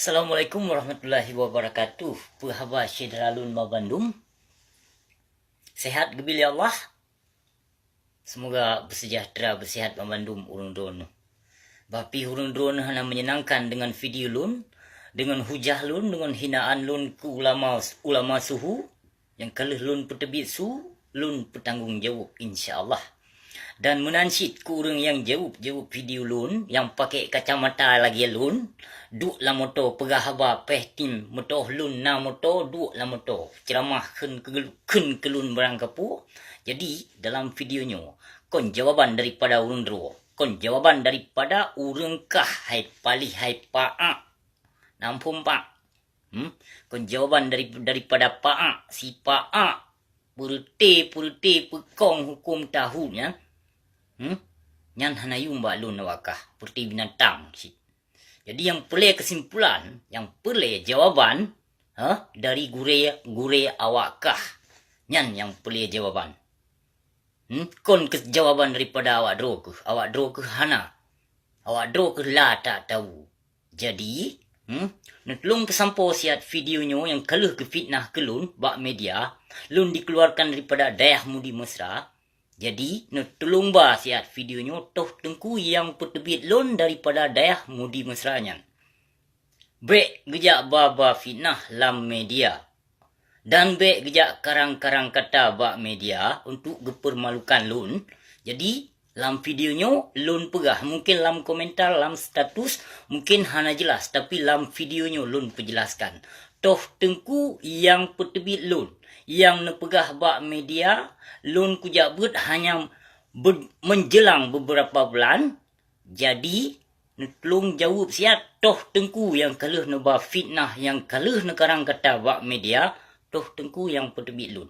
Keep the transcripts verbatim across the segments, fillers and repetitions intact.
Assalamualaikum warahmatullahi wabarakatuh. Peuhaba syedara lôn ban bandum. Sehat geubri lé Allah. Semoga bersejahtera, bersehat ban bandum ureuëng droeneuh. Bah pih ureuëng droeneuh hana menyenangkan dengan video lôn, dengan hujah lôn, dengan hinaan lôn keu ulama, ulama suhu, nyang ka lheueh lôn peuteubiet su, lôn peutanggong jaweueb, insya Allah. Dan meunan cit keu ureuëng nyang jaweueb-jaweueb video lôn, nyang pakai kacamata lagée lôn, duek lam moto peugah haba péh tim meutoh lôn na moto duek lam moto, ceuramah kheun keu, kheun keu lôn barang kapeue. Jadi, dalam video nyoe, kon jawaban daripada ureuëng droe, kon jawaban daripada ureuëng kah hai palih hai paak. Nampung pak. Hmm? Kon jawaban dari, daripada paak, si paak, peureute-peureute peukong huköm tahu nyan. Hmm? Nyan hana yuem bak lôn awak kah, peureute binatang cit. Jadi nyang peulée keusimpulan, nyang peulée jawaban, ha, dari gurée-gurée awak kah. Nyan nyang peulée jawaban. Hmm? Kon keu jawaban daripada awak droe keuh, awak droe keuh hana. Awak droe keuh la tak tahu. Jadi, hmm, neutulông peusampoe siat video nyoe nyang ka lheueh geufitnah keu lôn bak media, lôn dikeluarkan daripada dayah Mudi Mesra. Jadi, neutulông ba siat video nyoe toh teungku nyang peuteubiet lôn daripada dayah Mudi Mesra nyan. Bék geujak ba-ba fitnah lam media. Dan bék geujak karang-karang kata bak media untuk geupeurmalukan lôn. Jadi, lam video nyoe lôn peugah, mungken lam komentar, lam status, mungken hana jeulaih, tapi lam video nyoe lôn peujeulaihkan. Toh teungku nyang peuteubiet lôn, nyang neupeugah bak media, lôn kujak beuet hanya be-, menjelang beberapa bulan, Jadi, neutulông jaweueb siat toh teungku nyang ka lheueh neuba fitnah, nyang ka lheueh neukarang kata bak media, toh teungku nyang peuteubiet lôn.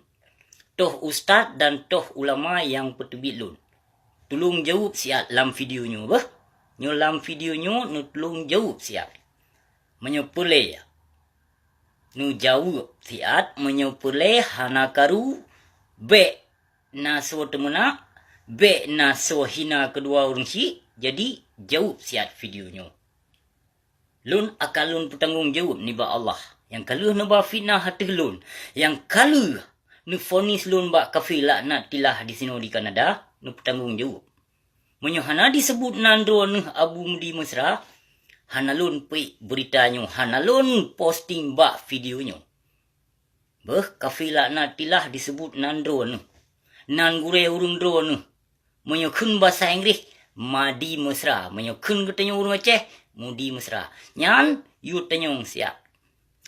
Toh ustaz dan toh ulama nyang peuteubiet lôn. Tulông jaweueb siat lam video nyoe beuh. Nyoe lam video nyoe neutulông jaweueb siat. Meunyoe peureulée, neujaweueb siat, meunyoe peureulée hana karu, bék na soe teumeunak, bék na soe hina keudua ureuëng syiek, jadi jaweueb siat video nyoe. Lôn akan lôn peutanggong jaweueb nibak Allah, nyang ka lheueh neuba fitnah ateueh lôn, nyang ka lheueh neufonis lôn bak kafé laknatillah disinoe di Kanada, neupeutanggong jaweueb. Meunyoe hana diseubut nan droeneueh Abu Mudi Mesra, hana lôn peuék beurita nyoe, hana lôn posting bak video nyoe. Beuh, kafé laknatillah diseubut nan droeneueh. Nan gurée ureuëng droeneueh. Meunyoe kheun basa Inggréh, Madi Mesra. Meunyoe kheun geutanyoe ureuëng Aceh, Mudi Mesra. Nyan, yue tanyong siat.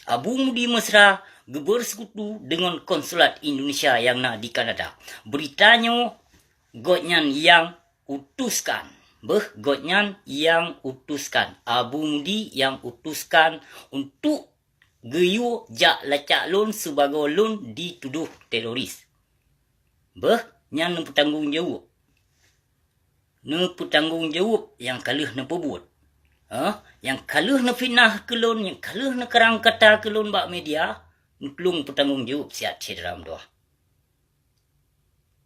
Abu Mudi Mesra geubeuseukutu deungon konsulat Indonesia nyang na di Kanada. Beurita nyoe gobnyan nyang utuskan. Beuh, gobnyan nyang utuskan. Abu Mudi nyang utuskan untuk geuyue jak lacak lôn sibagoe lôn ditudoh teroris. Beuh, nyan neupeutanggong jaweueb. Neupeutanggong jaweueb nyang ka lheueh neupeubuet. Hah? Nyang ka lheueh neufitnah keu lôn, nyang ka lheueh neukarang kata keu lôn bak media, neutulông peutanggong jaweueb siat syedara meutuwah.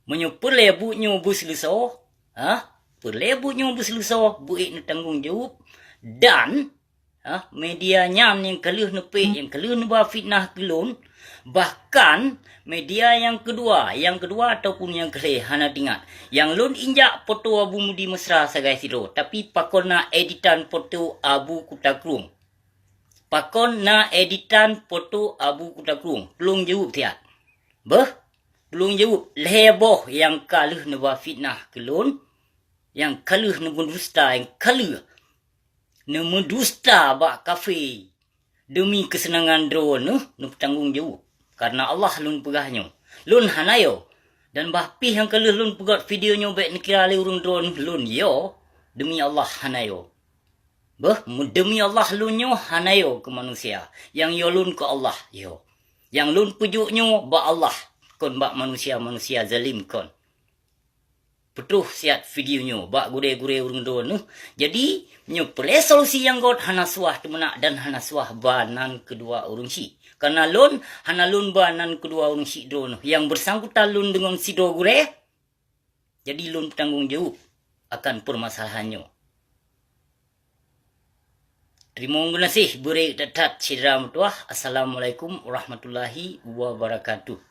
Meunyoe peureulée buet nyoe beuseuleusoe, hah? Peureulée buet nyoe beuseuleusoe, beuék neutanggong jaweueb dan Hah, media nyan nyang ka lheueh neupék, nyang ka lheueh neuba fitnah keu lôn, bahkan media nyang keudua, nyang keudua ataupun nyang keu lhée hana teuingat. Nyang lôn injak poto Abu Mudi Mesra sagai sidroe, tapi pakon na editan poto Abu Kuta Krueng? Pakon na editan poto Abu Kuta Krueng? Tulông jaweueb siat. Beuh, tulông jaweueb lhée boh nyang ka lheueh neuba fitnah keu lôn, nyang ka lheueh neumeudusta, nyang ka lheueh neumeudusta bak kafé deumi keuseunangan droeneuh, neupeutanggong jaweueb. Kareuna Allah lôn peugah nyoe, lôn hana yo. Dan bah pih nyang ka lheueh lôn peugét video nyoe bék neukira lé ureuëng droeneuh lôn yo, deumi Allah hana yo. Beuh, deumi Allah lôn nyoe hana yo keu manusia. Nyang yo lôn keu Allah yo. Nyang lôn peujok nyoe bak Allah, kon bak manusia-manusia zalim kon. Peutroh siat video nyoe bak gurée-gurée ureuëng droeneuh. Jadi, nyoe peureulée solusi nyang gét hana suah teumeunak dan hana suah ba nan keudua ureuëng syiek. Kareuna lôn hana lôn ba nan keudua ureuëng syiek droeneuh nyang beusangkutan lôn deungon sidroe gurée. Jadi lôn peutanggong jaweueb akan peumasalahan nyoe. Teurimong geunaséh beurek that-that syedara meutuwah. Assalamualaikum warahmatullahi wabarakatuh.